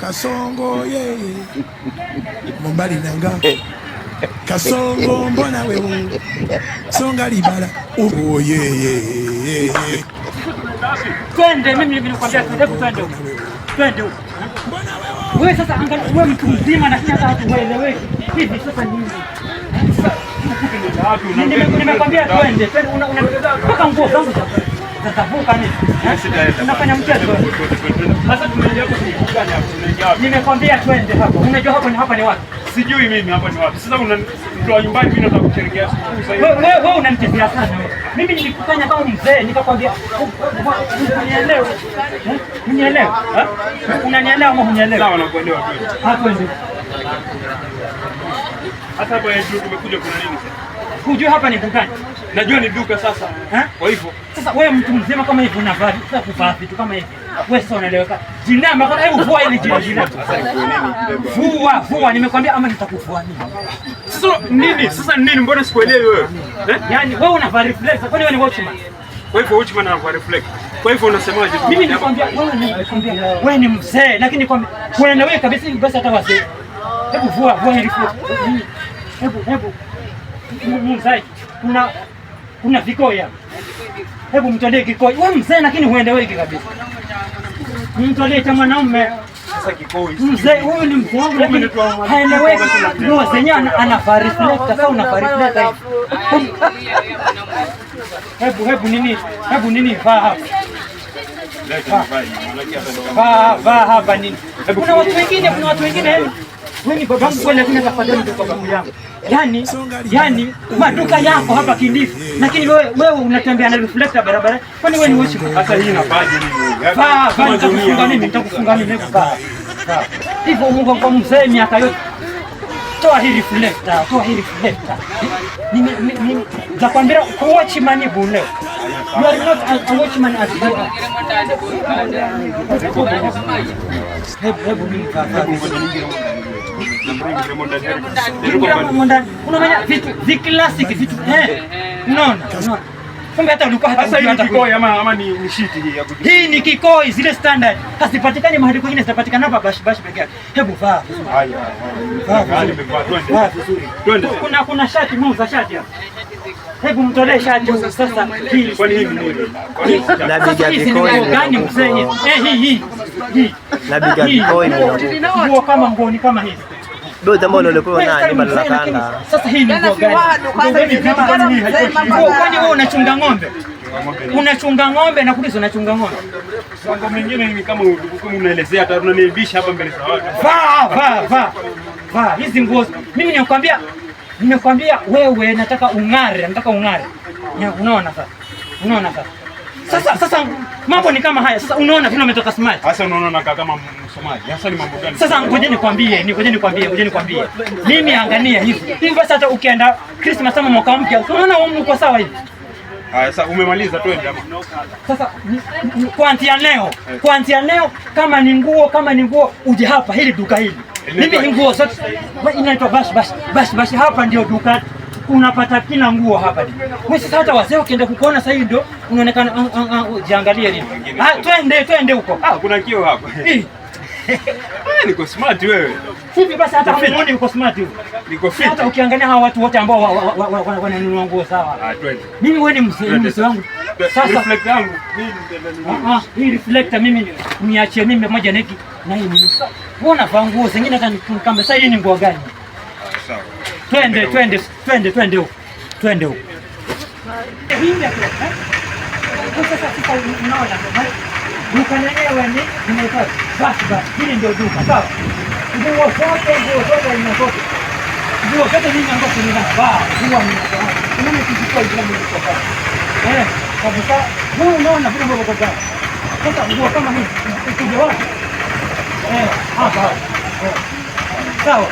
Kasongo yeye mobali nanga Kasongo mbona wewe songa libala oh yeye. Twende, mimi nilikwambia twende, hebu twende huko. Twende huko. Wewe sasa angalia, wewe mtu mzima lakini hata hatueleweki. Hivi sasa nini? Nimekwambia twende, twende, una mpaka nguo zangu zatavuka nini? Unafanya mchezo. Sasa tunaingia hapo gani hapo? Tunaingia wapi? Nimekwambia twende hapa. Unajua hapa ni hapa ni wapi? Sijui mimi hapa ni wapi. Sasa unanitoa nyumbani mimi nataka kusherehekea sikukuu sasa hivi. Wewe unanichezea sana wewe. Mimi nilikufanya kama mzee nikakwambia unielewe. Unielewe? Unanielewa ama hunielewi? Sawa, nakuelewa twende. Ah, twende. Hata hapa yetu tumekuja kuna nini sasa? Hujui hapa ni dukani? Najua ni duka sasa. Eh? Kwa hivyo sasa wewe mtu mzima kama hivi unavaa sasa kuvaa vitu kama hivi. Wewe sasa unaeleweka. Jina kwa hebu vua ile jina jina. Vua, vua nimekwambia ama nitakuvua nini? Sasa nini? Sasa nini? Mbona sikuelewi wewe? Eh? Yaani wewe unavaa reflector, kwani wewe ni watchman? Kwa hivyo watchman anavaa reflector. Kwa hivyo unasemaje? Mimi nikwambia wewe ni wewe ni mzee lakini kwambia unaeleweka kabisa hivi basi hata wazee. Hebu vua, vua ile reflector. Hebu hebu muuzaji kuna vikoi hapa. Hebu mtolee kikoi. Wewe mzee lakini hueleweki kabisa. Mtolee cha mwanaume. Sasa kikoi. Mzee huyu ni mzee wangu lakini haeleweki. Nguo zenyewe anavaa reflector. Sasa unavaa reflector. Hebu hebu nini? Hebu nini vaa hapa. Vaa vaa hapa nini? Kuna watu wengine, kuna watu wengine yani wewe ni babangu kweli lakini tafadhali ndio babangu yangu. Yaani yaani maduka yako hapa Kilifi lakini wewe unatembea na reflector barabara. Kwani wewe ni watchman? Sasa hii inafaje nini? Vaa vaa, nitakufunga mimi, nitakufunga mimi hebu vaa. Hivyo Mungu kwa mzee miaka yote. Toa hii reflector, toa hii reflector. Mimi nakwambia kwa watchman bure. You are not a watchman as you are. Hebu hebu mimi vaa vaa. Unamanya vitu vi classic vitu eh. Unaona? Kumbe hata ulikuwa hata sasa hii ni kikoi ama ni shiti hii ya kuji. Hii ni kikoi zile standard. Hazipatikani mahali kwingine, zinapatikana hapa bash bash pekee yake. Hebu vaa vizuri. Haya. Vaa vizuri. Vaa vizuri. Twende. Kuna shati muuza shati hapa. Hebu mtolee shati sasa. Hii kwani hii ni nini? Na biga kikoi gani mzee? Eh, hii hii. Na biga kikoi nguo kama nguo ni kama hizi. Ndio jambo lolokuwa na ni badala kanda. Sasa hii ni nguo gani? Kwani wewe unachunga ng'ombe? Unachunga ng'ombe na kulizo unachunga ng'ombe. Mambo mengine ni kama unaelezea hata unaniibisha hapa mbele za watu. Vaa vaa vaa. Vaa hizi nguo. Mimi nimekwambia wewe nataka ung'are, nataka ung'are. Unaona sasa? Unaona sasa? Sasa sasa mambo ni kama haya. Sasa unaona vile umetoka smart. Sasa unaona nakaa kama msomaji. Sasa ni mambo gani? Sasa ngoja nikwambie, ngoja nikwambie, ngoja nikwambie. Mimi angalia hivi. Hivi basi hata ukienda Christmas ama mwaka mpya, unaona wewe uko sawa hivi. Haya sasa umemaliza twende ama. Sasa kuanzia leo kama ni nguo, kama ni nguo uje hapa hili duka hili. Mimi nguo zote inaitwa bash bash bash bash, hapa ndio duka unapata kila nguo hapa. Wewe sasa hata wazee ukienda kukuona sasa hivi ndio unaonekana jiangalie nini. Ah, twende twende huko. Ah, kuna kio hapa. Niko smart wewe. Hivi basi hata huoni uko smart wewe. Niko fit. Hata ukiangalia hawa watu wote ambao wananunua nguo sawa. Ah, twende. Mimi wewe ni mzee wangu. Sasa reflector yangu mimi ndio. Ah, hii reflector mimi niachie mimi moja na hiki na hii mimi. Wewe unavaa nguo zingine hata kama sasa hii ni nguo gani? Sawa. Twende twende twende twende huko. Twende huko. Sasa sasa unaona duka lenyewe ni inaitwa bash bash. Hili ndio duka, sawa? Nguo zote, nguo zote aina zote. Nguo zote mimi ambazo ninavaa, huwa ninavaa. Unaona kichukua ile nilikopa. Eh, kabisa. Wewe unaona vile ambavyo kwa. Sasa nguo kama hizi ukija wapi? Eh, hapa. Sawa.